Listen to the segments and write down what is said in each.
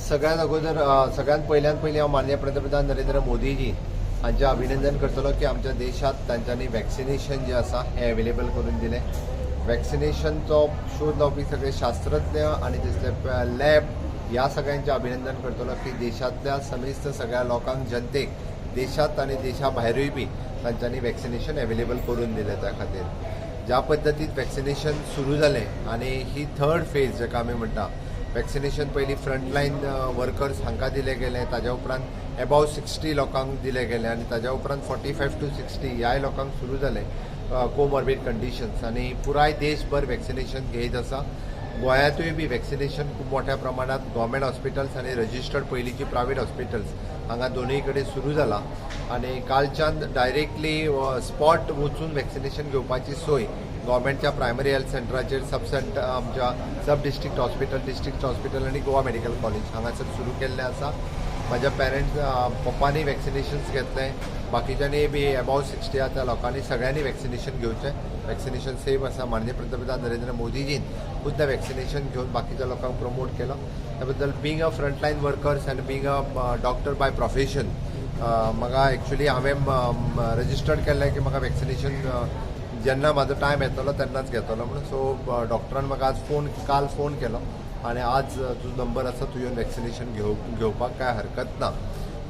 सगळ्यात अगोदर सगळ्यात पयल्यान पयलीं हांव माननीय पंतप्रधान नरेंद्र मोदीजी हांचें अभिनंदन करतलो की आमच्या देशांत तांच्यांनी वॅक्सिनेशन जें आसा हें अवेलेबल करून दिलें. वॅक्सिनेशनचो शोध लावपी सगळे शास्त्रज्ञ आनी थंयसले लॅब ह्या सगळ्यांचें अभिनंदन करतलो की देशांतल्या समेस्त सगळ्या लोकांक, जनतेक, देशांत आनी देशा भायरूय बी तांच्यांनी वॅक्सिनेशन अवेलेबल करून दिलें. त्या खातीर ज्या पद्दतीन वॅक्सिनेशन सुरू जालें आनी ही थर्ड फेज जाका आमी म्हणटा, वॅक्सिनेशन पयलीं फ्रंटलायन वर्कर्स हांकां दिलें गेलें, ताज्या उपरांत एबाव 60 लोकांक दिलें गेलें आनी ताज्या उपरांत 45 टू 60 ह्याय लोकांक सुरू जालें, कोमॉर्बीड कंडिशन्स, आनी पुराय देशभर वॅक्सिनेशन घेयत आसा. गोंयांतूय बी वॅक्सिनेशन खूब मोठ्या प्रमाणात गव्हर्मेंट हॉस्पिटल्स आनी रजिस्टर्ड पयलींची प्रायवेट हॉस्पिटल्स हांगा दोनूय कडेन सुरू जाला आनी कालच्यान डायरेक्टली स्पॉट वचून वॅक्सिनेशन घेवपाची सोय गव्हर्मेंटच्या प्रायमरी हेल्थ सेंटराचेर, सब सेंटर, आमच्या सब डिस्ट्रिक्ट हॉस्पिटल, डिस्ट्रिक्ट हॉस्पिटल आनी गोवा मेडिकल कॉलेज हांगासर सुरू केल्लें आसा. म्हाज्या पेरंट्स, पप्पांनी वॅक्सिनेशन्स घेतलें, बाकीच्यांनी बी एबाव 60 आहा त्या लोकांनी सगळ्यांनी वॅक्सिनेशन घेवचें. वॅक्सिनेशन सेफ आसा. माननीय पंतप्रधान नरेंद्र मोदीजीन खुद्द वॅक्सिनेशन घेवन बाकीच्या लोकांक प्रमोट केलो. त्या बद्दल being a frontline workers आनी being a doctor by profession, म्हाका एक्चुली हांवें रजिस्टर्ड केल्लें की म्हाका वॅक्सिनेशन जेन्ना म्हाजो टायम येतलो तेन्नाच घेतलो म्हणून. सो डॉक्टरान म्हाका आज फोन, काल फोन केलो आनी आज तुजो नंबर आसा, तूं येवन वॅक्सिनेशन घेवपाक कांय हरकत ना.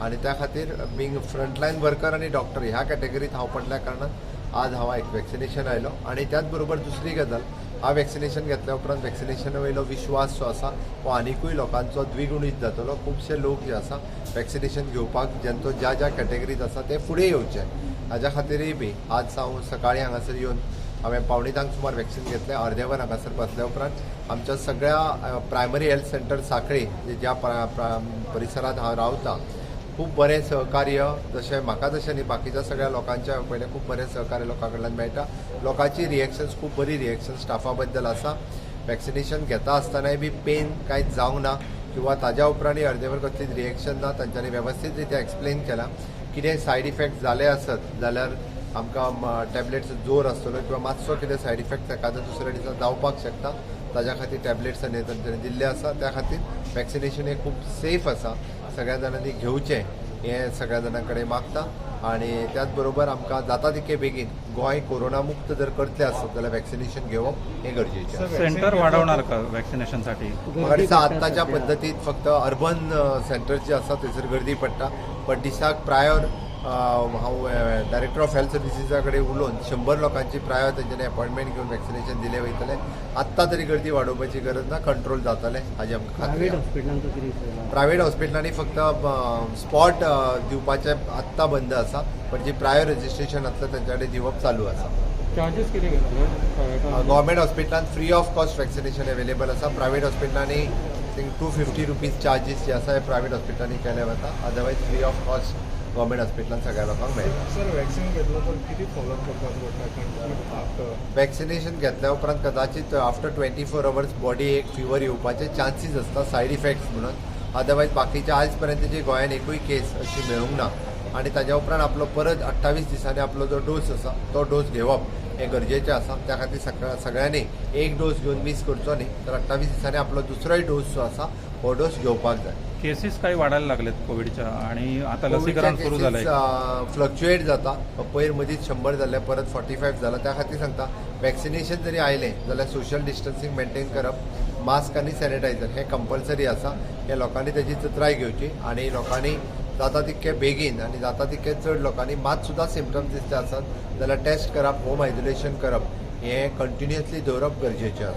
आनी त्या खातीर बींग फ्रंटलायन वर्कर आनी डॉक्टर ह्या कॅटेगरीत हांव पडल्या कारणान आज हांव एक वॅक्सिनेशन आयलो. आनी त्याच बरोबर दुसरी गजाल, हा वॅक्सिनेशन घेतल्या उपरांत वॅक्सिनेशना वयलो विश्वास जो आसा हो आनिकूय लोकांचो द्विगुणीत जातलो. खुबशे लोक जे आसा वॅक्सिनेशन घेवपाक, ज्यांचो ज्या ज्या कॅटेगरीत आसा ते फुडें येवचे, हाज्या खातीरय बी आज हांव सकाळीं हांगासर येवन हांवें 9:45 सुमार वॅक्सिन घेतलें. अर्दें वर हांगासर बसल्या उपरांत आमच्या सगळ्या प्रायमरी हेल्थ सेंटर सांखळी, ज्या परिसरांत हांव रावता, खूब बरें सहकार्य, जशें म्हाका तशें न्ही, बाकीच्या सगळ्या लोकांच्या पयलें खूब बरें सहकार्य लोकां कडल्यान मेळटा. लोकांची रिएक्शन्स खूब बरी रिएक्शन स्टाफा बद्दल आसा. वॅक्सिनेशन घेता आसतनाय बी पेन कांयच जावंक ना किंवा ताज्या उपरांतय अर्देवर कसलीच रिएक्शन ना. तांच्यांनी वेवस्थीत रित्या एक्सप्लेन केलां. कितें सायड इफेक्ट जाले आसत जाल्यार आमकां टॅबलेट्स, जोर आसतलो किंवा मातसो कितें सायड इफेक्ट एखाद्या दुसऱ्या दिसा जावपाक शकता, ताज्या खातीर टॅबलेट्स आनी तांच्यांनी दिल्ले आसा. त्या खातीर वॅक्सिनेशन हें खूब सेफ आसा, सगळ्या जाणांनी घेवचें हें सगळ्या जाणां कडेन मागता. आनी त्याच बरोबर आमकां जाता तितके बेगीन गोंय कोरोना मुक्त जर करतले आसत जाल्यार वॅक्सिनेशन घेवप हें गरजेचें आसा. सेंटर वाढवणार का वॅक्सिनेशनसाठी? म्हाका दिसता आत्ताच्या पद्दतीत फक्त अर्बन सेंटर जे आसा थंयसर गर्दी पडटा, पण दिसाक प्रायर हांव डायरेक्टर ऑफ हेल्थ सर्विसीसा कडेन उलोवन 100 लोकांची प्रायर तेंच्यांनी अपॉयंटमेंट घेवन वॅक्सिनेशन दिलें वयतलें. आत्तां तरी गर्दी वाडोवपाची गरज ना, कंट्रोल जातलें हाजी आमकां खात्री प्रायव्हेट आसा. हॉस्पिटलांचो कितें विशय? प्रायव्हेट हॉस्पिटलांनी फक्त स्पॉट दिवपाचें आत्तां बंद आसा, पण जी प्रायर रजिस्ट्रेशन आसता तेंच्या कडेन दिवप चालू आसा. चार्जेस किती घेतले प्रायव्हेट? गव्हर्मेंट हॉस्पिटलांत free of cost vaccination available आसा. प्रायव्हेट हॉस्पिटलांनी think ₹250 charges जे आसा हे प्रायव्हेट हॉस्पिटलांनी केले वता. Otherwise free of cost government हॉस्पिटलांत सगळ्या लोकांक मेळटा. सर, वॅक्सिन घेतलो तर किती फॉलोअप करपाक पडटा आफ्टर? वॅक्सिनेशन घेतल्या उपरांत कदाचित आफ्टर 24 अवर्स बॉडी एक फिवर येवपाचे चान्सीस आसता सायड इफेक्ट्स म्हणून. अदरवायज बाकीच्या आयज पर्यंतची गोंयान एकूय केस अशी मेळूंक ना. आनी ताज्या उपरांत आपलो परत 28 दिसांनी आपलो जो डोस आसा तो डोस घेवप हें गरजेचें आसा. त्या खातीर सगळ्यांनी एक डोस घेवन मीस करचो न्ही, तर 28 दिसांनी आपलो दुसरोय डोस जो आसा हो डोस घेवपाक जाय. केसेस काही वाढायला लागलेत कोविडच्या आणि आता लसीकरण सुरू झालंय. फ्लक्च्युएट जाता. पयर मदींच 100 जाल्ले, परत 45 जाला. त्या खातीर सांगता, वॅक्सिनेशन जरी आयलें जाल्यार सोशल डिस्टन्सींग मेंटेन करप, मास्क आनी सॅनिटायझर हें कंपल्सरी आसा. हें लोकांनी तेजी चत्राय घेवची आनी लोकांनी जाता तितके बेगीन आनी जाता तितके चड लोकांनी मात सुद्दां सिमटम्स दिसते आसत जाल्यार टेस्ट करप, होम आयसोलेशन करप हें कंटिन्युअसली दवरप गरजेचें आसा.